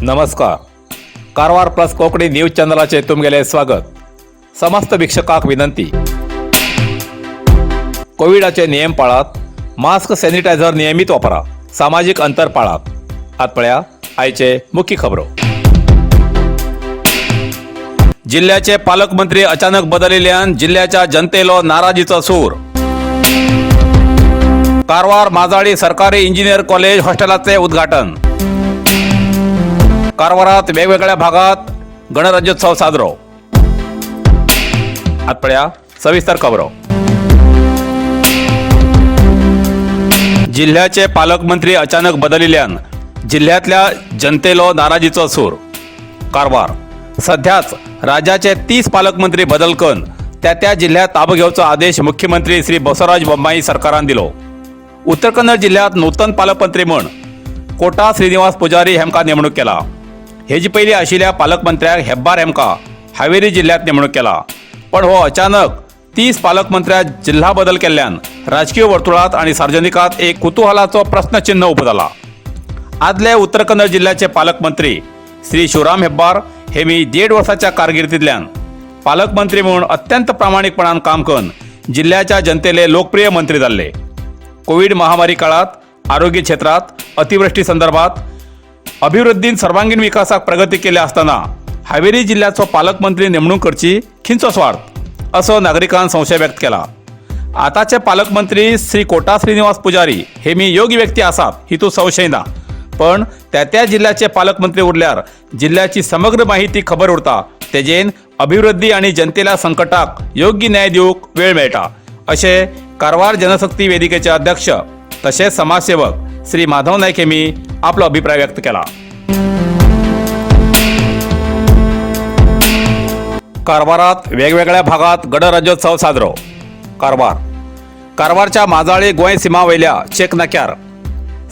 नमस्कार, Karwar plus Konkani news चॅनलाचे तुमगेले स्वागत. समस्त वीक्षकांक विनंती, कोविडाचे नियम पाळात, मास्क, सॅनिटायझर नियमित वापरा, सामाजिक अंतर पाळात. आत पळया आयचे मुख्य खबरो. जिल्ह्याचे पालकमंत्री अचानक बदलिल्यान जिल्ह्याच्या जनतेलो नाराजीचो सूर. कारवार माजाळी सरकारी इंजिनियर कॉलेज हॉस्टेलाचे उद्घाटन. कारवारात वेगवेगळ्या भागात गणराज्योत्सव साजरो. आत पळया सविस्तर खबरो. जिल्ह्याचे पालकमंत्री अचानक बदलिल्यान जिल्ह्यातल्या जनतेलो नाराजीचो सूर. कारवार सध्याच राज्याचे 30 पालकमंत्री बदल करून त्या त्या जिल्ह्यात ताबो घेवचो आदेश मुख्यमंत्री श्री बसवराज बोम्माई सरकारान दिलो. उत्तर कन्नड जिल्ह्यात नूतन पालकमंत्री म्हूण कोटा श्रीनिवास पुजारी हेमकां नेमणूक केला. हेजी पयलीं आशिल्ल्या पालकमंत्र्याक हेब्बार हेमकां हावेरी जिल्ह्यात नेमणूक केला. पण हो अचानक 30 पालकमंत्र्यात जिल्हा बदल केल्ल्यान राजकीय वर्तुळात आणि सार्वजनिकात एक कुतूहलाचो प्रश्नचिन्ह उभो जाला. आदले उत्तर कन्नड जिल्ह्याचे पालकमंत्री श्री शिवराम हेब्बार हे मी 1.5 वर्साच्या कारकिर्दींतल्यान पालकमंत्री म्हूण अत्यंत प्रामाणीकपणान काम करून जिल्ह्याच्या जनतेले लोकप्रिय मंत्री जाल्ले. कोविड महामारी काळात आरोग्य क्षेत्रात, अतिवृष्टी संदर्भात अभिवृद्धीन सर्वांगीण विकासाक प्रगती केल्या आसतना हावेरी जिल्ह्याचो पालकमंत्री नेमणूक करची खिंचो स्वार्थ असो नागरिकान संशय व्यक्त केला. आताचे पालकमंत्री श्री कोटा श्रीनिवास पुजारी हे मी योग्य व्यक्ती आसात हितूंत संशय ना, पण त्या त्या जिल्ह्याचे पालकमंत्री उरल्यार जिल्ह्याची समग्र माहिती खबर उरता, तेजेन अभिवृद्धी आणि जनतेला संकटाक योग्य न्याय दिवंक वेळ मेळटा, अशें कारवार जनशक्ती वेदिकेचे अध्यक्ष तशेंच समाजसेवक श्री माधव नायक हेमी आपलो अभिप्राय व्यक्त केला. कारवारात वेगवेगळ्या भागात गणराज्योत्सव साजरो. कारवार कारवारच्या माजाळी गोंय सीमा वयल्या चेक नाक्यार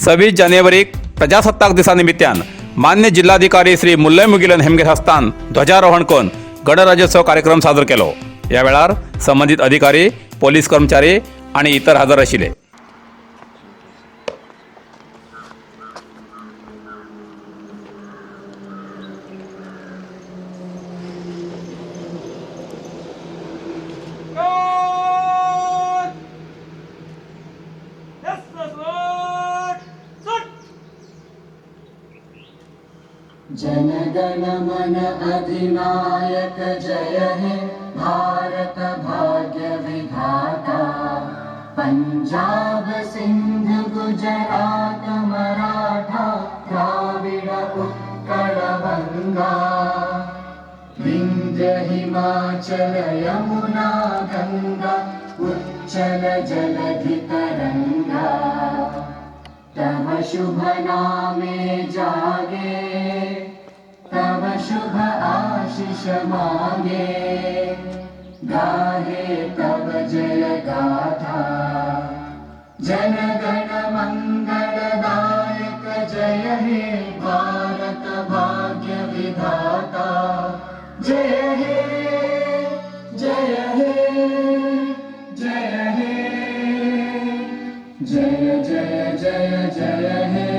26 जानेवारीक प्रजासत्ताक दिसा निमित्यान मान्य जिल्हाधिकारी श्री मुल्लय मुगिलन हेमगेर हस्तान ध्वजारोहण करून गणराज्योत्सव कार्यक्रम सादर केलो. या वेळार संबंदीत अधिकारी, पोलीस कर्मचारी आणि इतर हजर आशिल्ले. जनगण मन अधिनायक जय हे भारत भाग्य विधाता. पंजाब सिंध गुजरात मराठा द्राविड उत्कल बंगा. विंध्य हिमाचल यमुना गंगा उच्चल जलधि तरंगा. तव शुभ नामे जागे, तव शुभ आशीष मागे, गाहे तव जय गाथा. जन गण मंगलदायक जय हे भारत भाग्य विधाता. जय हे, जय हे, जय हे, जय जय जय जय हे.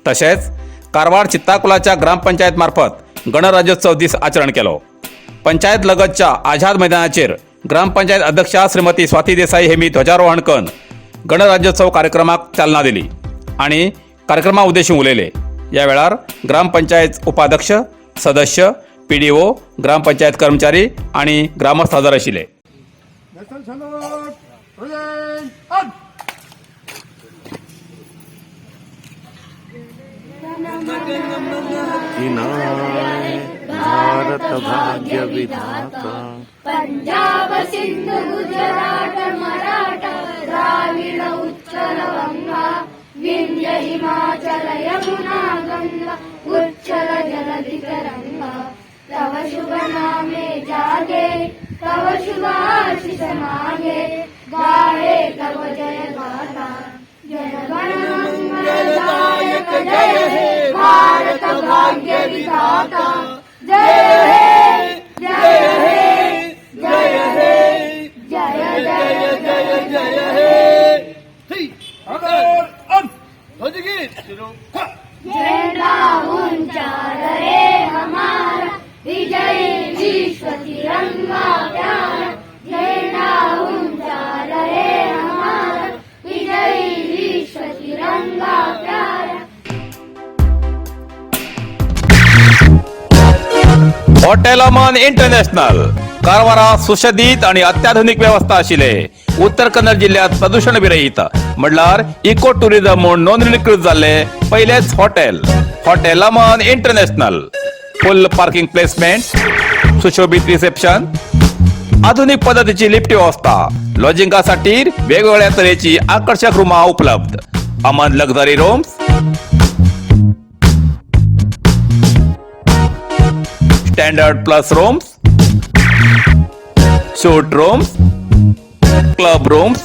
तशेंच कारवार चित्ताकुलाच्या ग्रामपंचायत मार्फत गणराज्योत्सव दीस आचरण केलो. पंचायत लगतच्या आझाद मैदानाचेर ग्रामपंचायत अध्यक्षा श्रीमती स्वाती देसाई हेमी ध्वजारोहण करून गणराज्योत्सव कार्यक्रमाक चालना दिली आणि कार्यक्रमा उद्देशून उलयले. या वेळार ग्रामपंचायत उपाध्यक्ष, सदस्य, पीडीओ, ग्रामपंचायत कर्मचारी आणि ग्रामस्थ हजर आशिल्ले. National salute! Present! On! Bharat भाग्य विधाता। पंजाब सिंधु गुजरात मराठा द्राविड उत्कल गंगा विंध्य हिमाचल यमुना गंगा उच्चल जलधि तरंगा। तव शुभ नामे जागे तव शुभ आशीष मागे गाहे तव जय गाथा। जन गण मंगलदायक जय हे भारत भाग्य विधाता। जय हे जय हे जय हे जय जय जय जय हे। झंडा ऊंचा रहे हमारा विजयी विश्व तिरंगा प्यारा। झंडा ऊंचा रहे हमारा विजयी विश्व तिरंगा प्यारा। हॉटेल अमन इंटरनॅशनल कारवारा सुशदित आणि अत्याधुनिक व्यवस्था आशिल्ले उत्तर कन्नड जिल्ह्यात प्रदूषण विरहित म्हणल्यार इको टुरिझम म्हूण नोंदणीकृत जाल्ले पयलेच hotel hotel Aman international. Full parking placement, सुशोभित रिसेप्शन, आधुनिक पद्धतीची लिफ्ट व्यवस्था, लॉजिंगासाठी वेगवेगळ्या तरेची आकर्षक रूमा उपलब्ध. Aman luxury rooms, standard plus rooms, suite rooms, club rooms,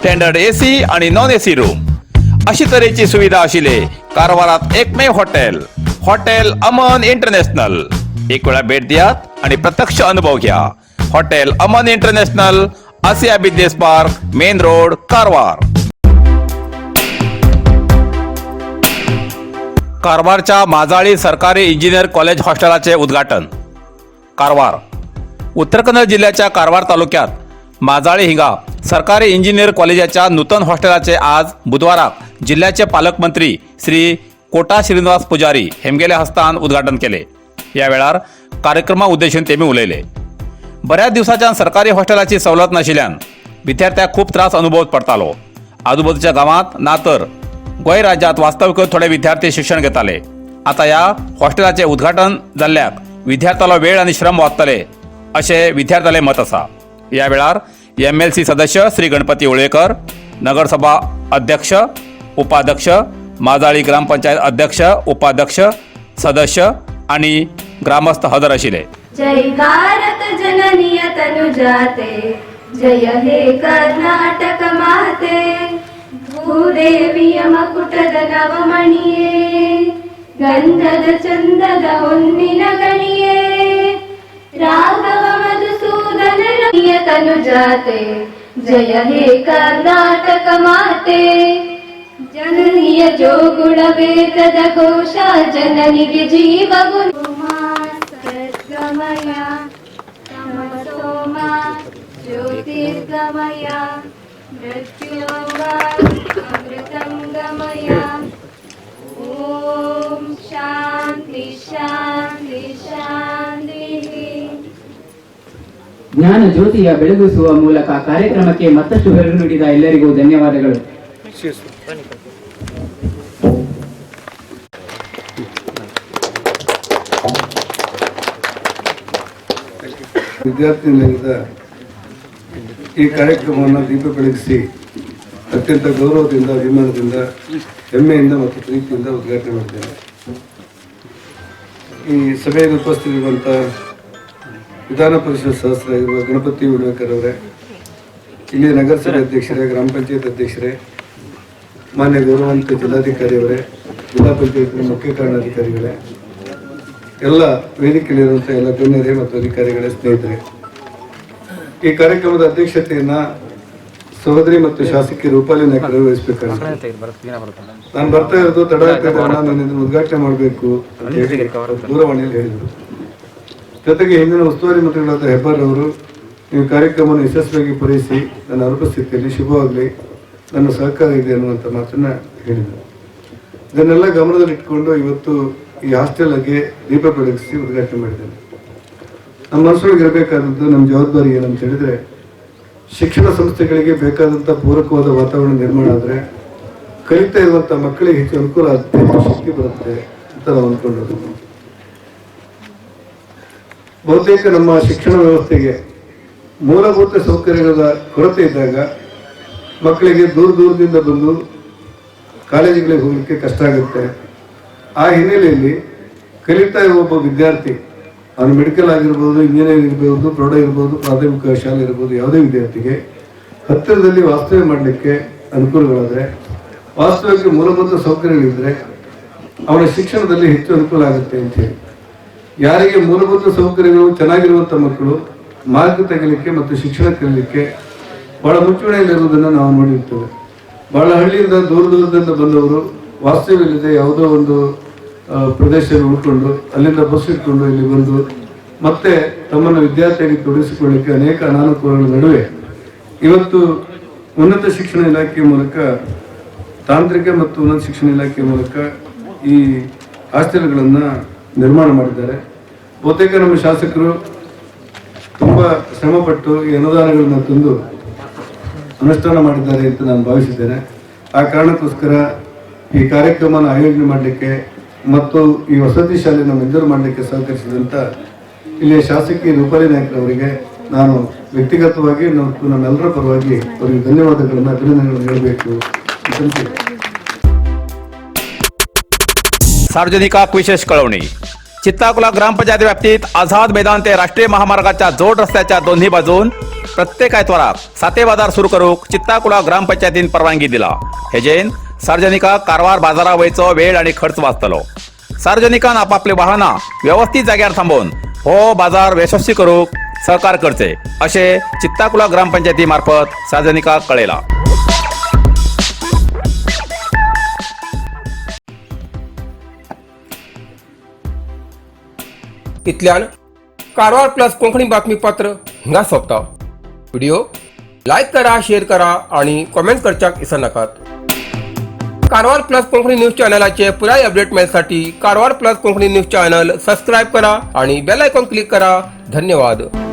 standard AC आणि नॉन एसी रूम अशी तरेची सुविधा आशिल्ले कारवारात एकमेव हॉटेल हॉटेल अमन इंटरनॅशनल. एक वेळा भेट दियात आणि प्रत्यक्ष अनुभव घ्या. Hotel Aman international, Asia business park, main road, Karwar. कारवारच्या Majali सरकारी इंजिनियर कॉलेज हॉस्टेलाचे उद्घाटन. कारवार उत्तर कन्नड जिल्ह्याच्या कारवार तालुक्यात माजाळी हिंगा सरकारी इंजिनियर कॉलेजाच्या नूतन हॉस्टेलाचे आज बुधवाराक जिल्ह्याचे पालकमंत्री श्री कोटा श्रीनिवास पुजारी हेमगेले हस्तान उद्घाटन केले. या वेळार कार्यक्रमा उद्देशून तेमी उलयले. बऱ्याच दिवसाच्यान सरकारी हॉस्टेलाची सवलत नाशिल्ल्यान विद्यार्थ्याक खूप त्रास अनुभवत पडतालो. आजूबाजूच्या गावात ना तर गोंय राज्यात वास्तविक थोडे विद्यार्थी शिक्षण घेताले. आता ह्या हॉस्टेलाचे उद्घाटन जाल्ल्याक विद्यार्थ्यालो वेळ आनी श्रम वाचतले अशें विद्यार्थ्याले मत आसा. ह्या वेळार MLC सदस्य श्री गणपती उळेकर, नगरसभा अध्यक्ष, उपाध्यक्ष, माजाळी ग्रामपंचायत अध्यक्ष, उपाध्यक्ष, सदस्य आनी ग्रामस्थ हजर आशिल्ले. जय भारत जननीय तनुजाते जय हे कर्नाटक माते। ಭೂದೇವಿಯ ಮಕುಟದ ನವಮಣಿಯೇ ಗಂಧದ ಚಂದದ ಹೊನ್ನಿನ ಗಣಿಯೇ ರಾಘವ ಮಧುಸೂದನ ತನುಜಾತೆ ಜಯ ಹೇ ಕರ್ನಾಟಕ ಮಾತೆ। ಜನನಿಯ ಜೋಗುಳ ವೇದದ ಘೋಷ ಜನನಿಗೆ ಜೀವಗು ಸದ್ಗಮಯ ತಮಸೋಮ ಜ್ಯೋತಿರ್ಗಮಯ ಮೃತ್ಯೋರ್ವಾ ಅಮೃತಂ ಗಮಯ. ಓಂ ಶಾಂತಿ ಶಾಂತಿ ಶಾಂತಿ. ಜ್ಞಾನ ಜ್ಯೋತಿಯ ಬೆಳಗಿಸುವ ಮೂಲಕ ಕಾರ್ಯಕ್ರಮಕ್ಕೆ ಮತ್ತಷ್ಟು ಬೆರಗು ನೀಡಿದ ಎಲ್ಲರಿಗೂ ಧನ್ಯವಾದಗಳು. ವಿದ್ಯಾರ್ಥಿ ನಿಲಯದ ಈ ಕಾರ್ಯಕ್ರಮವನ್ನು ದೀಪ ಬೆಳಗಿಸಿ ಅತ್ಯಂತ ಗೌರವದಿಂದ, ಅಭಿಮಾನದಿಂದ, ಹೆಮ್ಮೆಯಿಂದ ಮತ್ತು ಪ್ರೀತಿಯಿಂದ ಉದ್ಘಾಟನೆ ಮಾಡಿದ್ದೇನೆ. ಈ ಸಭೆಯಲ್ಲಿ ಉಪಸ್ಥಿತರಿರುವಂಥ ವಿಧಾನ ಪರಿಷತ್ ಸದಸ್ಯರಾಗಿರುವ ಗಣಪತಿ ಉಳ್ವೇಕರ್ ಅವರೇ, ಇಲ್ಲಿ ನಗರಸಭೆ ಅಧ್ಯಕ್ಷರೇ, ಗ್ರಾಮ ಪಂಚಾಯತ್ ಅಧ್ಯಕ್ಷರೇ, ಮಾನ್ಯ ಗೌರವಾನ್ವಿತ ಜಿಲ್ಲಾಧಿಕಾರಿಯವರೇ, ಜಿಲ್ಲಾ ಪಂಚಾಯತ್ನ ಮುಖ್ಯ ಕಾರಣಾಧಿಕಾರಿಗಳೇ, ಎಲ್ಲ ವೇದಿಕೆಯಲ್ಲಿರುವಂಥ ಎಲ್ಲ ಗಣ್ಯರೇ ಮತ್ತು ಅಧಿಕಾರಿಗಳೇ, ಸ್ನೇಹಿತರೆ, ಈ ಕಾರ್ಯಕ್ರಮದ ಅಧ್ಯಕ್ಷತೆಯನ್ನು ಸಹೋದರಿ ಮತ್ತು ಶಾಸಕಿ ರೂಪಾಲಿ ನಾಯ್ಕರು ವಹಿಸಬೇಕಾಗುತ್ತೆ. ನಾನು ಬರ್ತಾ ಇರೋದು ತಡ ಆಗ್ತದೆ, ನಾನು ಇದನ್ನು ಉದ್ಘಾಟನೆ ಮಾಡಬೇಕು ಅಂತ ಹೇಳಿ ದೂರವಾಣಿಯಲ್ಲಿ ಹೇಳಿದರು. ಜೊತೆಗೆ ಹಿಂದಿನ ಉಸ್ತುವಾರಿ ಮಂತ್ರಿಗಳಾದ ಹೆಬ್ಬಾರ್ ಅವರು, ನೀವು ಕಾರ್ಯಕ್ರಮವನ್ನು ಯಶಸ್ವಿಯಾಗಿ ಪೂರೈಸಿ, ನನ್ನ ಅನುಪಸ್ಥಿತಿಯಲ್ಲಿ ಶುಭವಾಗಲಿ, ನನ್ನ ಸಹಕಾರ ಇದೆ ಅನ್ನುವಂಥ ಮಾತನ್ನು ಹೇಳಿದರು. ಇದನ್ನೆಲ್ಲ ಗಮನದಲ್ಲಿಟ್ಟುಕೊಂಡು ಇವತ್ತು ಈ ಹಾಸ್ಟೆಲ್ಗೆ ದೀಪ ಬೆಳಗಿಸಿ ಉದ್ಘಾಟನೆ ಮಾಡಿದ್ದೇನೆ. ನಮ್ಮ ಮನಸ್ಸೊಳಗೆ ಇರಬೇಕಾದದ್ದು, ನಮ್ಮ ಜವಾಬ್ದಾರಿ ಏನಂತ ಹೇಳಿದರೆ, ಶಿಕ್ಷಣ ಸಂಸ್ಥೆಗಳಿಗೆ ಬೇಕಾದಂಥ ಪೂರಕವಾದ ವಾತಾವರಣ ನಿರ್ಮಾಣ ಆದರೆ ಕಲಿತಾ ಇರುವಂಥ ಮಕ್ಕಳಿಗೆ ಹೆಚ್ಚು ಅನುಕೂಲ ಆಗುತ್ತೆ, ಹೆಚ್ಚು ಶಕ್ತಿ ಬರುತ್ತೆ ಅಂತ ನಾವು ಅಂದ್ಕೊಂಡು, ಬಹುತೇಕ ನಮ್ಮ ಶಿಕ್ಷಣ ವ್ಯವಸ್ಥೆಗೆ ಮೂಲಭೂತ ಸೌಕರ್ಯಗಳ ಕೊರತೆ ಇದ್ದಾಗ ಮಕ್ಕಳಿಗೆ ದೂರ ದೂರದಿಂದ ಬಂದು ಕಾಲೇಜುಗಳಿಗೆ ಹೋಗಲಿಕ್ಕೆ ಕಷ್ಟ ಆಗುತ್ತೆ. ಆ ಹಿನ್ನೆಲೆಯಲ್ಲಿ ಕಲಿತಾ ಇರುವ ಒಬ್ಬ ವಿದ್ಯಾರ್ಥಿ, ಅವನು ಮೆಡಿಕಲ್ ಆಗಿರ್ಬೋದು, ಇಂಜಿನಿಯರಿಂಗ್ ಇರ್ಬೋದು, ಪ್ರೌಢ ಇರ್ಬೋದು, ಪ್ರಾಥಮಿಕ ಶಾಲೆ ಇರ್ಬೋದು, ಯಾವುದೇ ವಿದ್ಯಾರ್ಥಿಗೆ ಹತ್ತಿರದಲ್ಲಿ ವಾಸ್ತವ್ಯ ಮಾಡಲಿಕ್ಕೆ ಅನುಕೂಲಗಳಾದರೆ, ವಾಸ್ತವ್ಯಕ್ಕೆ ಮೂಲಭೂತ ಸೌಕರ್ಯಗಳಿದ್ದರೆ ಅವನ ಶಿಕ್ಷಣದಲ್ಲಿ ಹೆಚ್ಚು ಅನುಕೂಲ ಆಗುತ್ತೆ ಅಂತ ಹೇಳಿ, ಯಾರಿಗೆ ಮೂಲಭೂತ ಸೌಕರ್ಯಗಳು ಚೆನ್ನಾಗಿರುವಂಥ ಮಕ್ಕಳು ಮಾರ್ಕ್ ತೆಗಿಲಿಕ್ಕೆ ಮತ್ತು ಶಿಕ್ಷಣ ಕಲೀಲಿಕ್ಕೆ ಬಹಳ ಮುಂಚೂಣಿಯಲ್ಲಿರುವುದನ್ನು ನಾವು ನೋಡಿರ್ತೇವೆ. ಬಹಳ ಹಳ್ಳಿಯಿಂದ ದೂರ ದೂರದಿಂದ ಬಂದವರು ವಾಸ್ತವ್ಯವಿಲ್ಲದೆ ಯಾವುದೋ ಒಂದು ಪ್ರದೇಶದಲ್ಲಿ ಉಳ್ಕೊಂಡು, ಅಲ್ಲಿಂದ ಬಸ್ ಇಟ್ಕೊಂಡು ಇಲ್ಲಿ ಬಂದು ಮತ್ತೆ ತಮ್ಮನ್ನು ವಿದ್ಯಾರ್ಥಿಯಾಗಿ ತೊಡಗಿಸಿಕೊಳ್ಳಿಕ್ಕೆ ಅನೇಕ ಅನಾನುಕೂಲಗಳ ನಡುವೆ ಇವತ್ತು ಉನ್ನತ ಶಿಕ್ಷಣ ಇಲಾಖೆ ಮೂಲಕ, ತಾಂತ್ರಿಕ ಮತ್ತು ಉನ್ನತ ಶಿಕ್ಷಣ ಇಲಾಖೆ ಮೂಲಕ ಈ ಹಾಸ್ಟೆಲ್ಗಳನ್ನು ನಿರ್ಮಾಣ ಮಾಡಿದ್ದಾರೆ. ಬಹುತೇಕ ನಮ್ಮ ಶಾಸಕರು ತುಂಬ ಶ್ರಮಪಟ್ಟು ಈ ಅನುದಾನಗಳನ್ನು ತಂದು ಅನುಷ್ಠಾನ ಮಾಡಿದ್ದಾರೆ ಅಂತ ನಾನು ಭಾವಿಸಿದ್ದೇನೆ. ಆ ಕಾರಣಕ್ಕೋಸ್ಕರ ಈ ಕಾರ್ಯಕ್ರಮನ ಆಯೋಜನೆ ಮಾಡಲಿಕ್ಕೆ ಮತ್ತು ಈ ವಸತಿ ಶಾಲೆಯನ್ನು ಮಂಜೂರು ಮಾಡಲಿಕ್ಕೆ ಸಹಕರಿಸಿದಂಥ ಇಲ್ಲಿಯ ಶಾಸಕಿ ರೂಪಾಲಿ ನಾಯ್ಕರವರಿಗೆ ನಾನು ವ್ಯಕ್ತಿಗತವಾಗಿ ಮತ್ತು ನಮ್ಮೆಲ್ಲರ ಪರವಾಗಿ ಅವರಿಗೆ ಧನ್ಯವಾದಗಳನ್ನು, ಅಭಿನಂದನೆಗಳನ್ನು ಹೇಳಬೇಕು ಅಂತ. सार्वजनिकाक विशेष कळवणी. चित्ताकुला ग्रामपंचायत व्याप्तीत आझाद मैदान ते राष्ट्रीय महामार्गाच्या जोड रस्त्याच्या दोन्ही बाजून प्रत्येक आयतवाराक साते बाजार सुरू करूक चित्ताकुला ग्रामपंचायतीन परवानगी दिला. हेजेन सार्वजनिकाक कारवार बाजारा वयचो वेळ आणि खर्च वाचतलो. सार्वजनिकान आपापली वाहनां व्यवस्थित जाग्यार थांबोवन हो बाजार यशस्वी करूक सहकार करचे अशें चित्ताकुला ग्रामपंचायती मार्फत सार्वजनिकाक कळयला. इतल्यान कारवार प्लस कोंकणी बातमीपत्र हिंगा सोंपता. व्हिडिओ लायक करा, शेअर करा आणि कॉमेंट करच्याक विसरनाकात. कारवार प्लस कोंकणी न्यूज चॅनलाचे पुराय update मेळसाठी Karwar plus Konkani news channel subscribe करा आणि बेल आयकॉन क्लिक करा. धन्यवाद.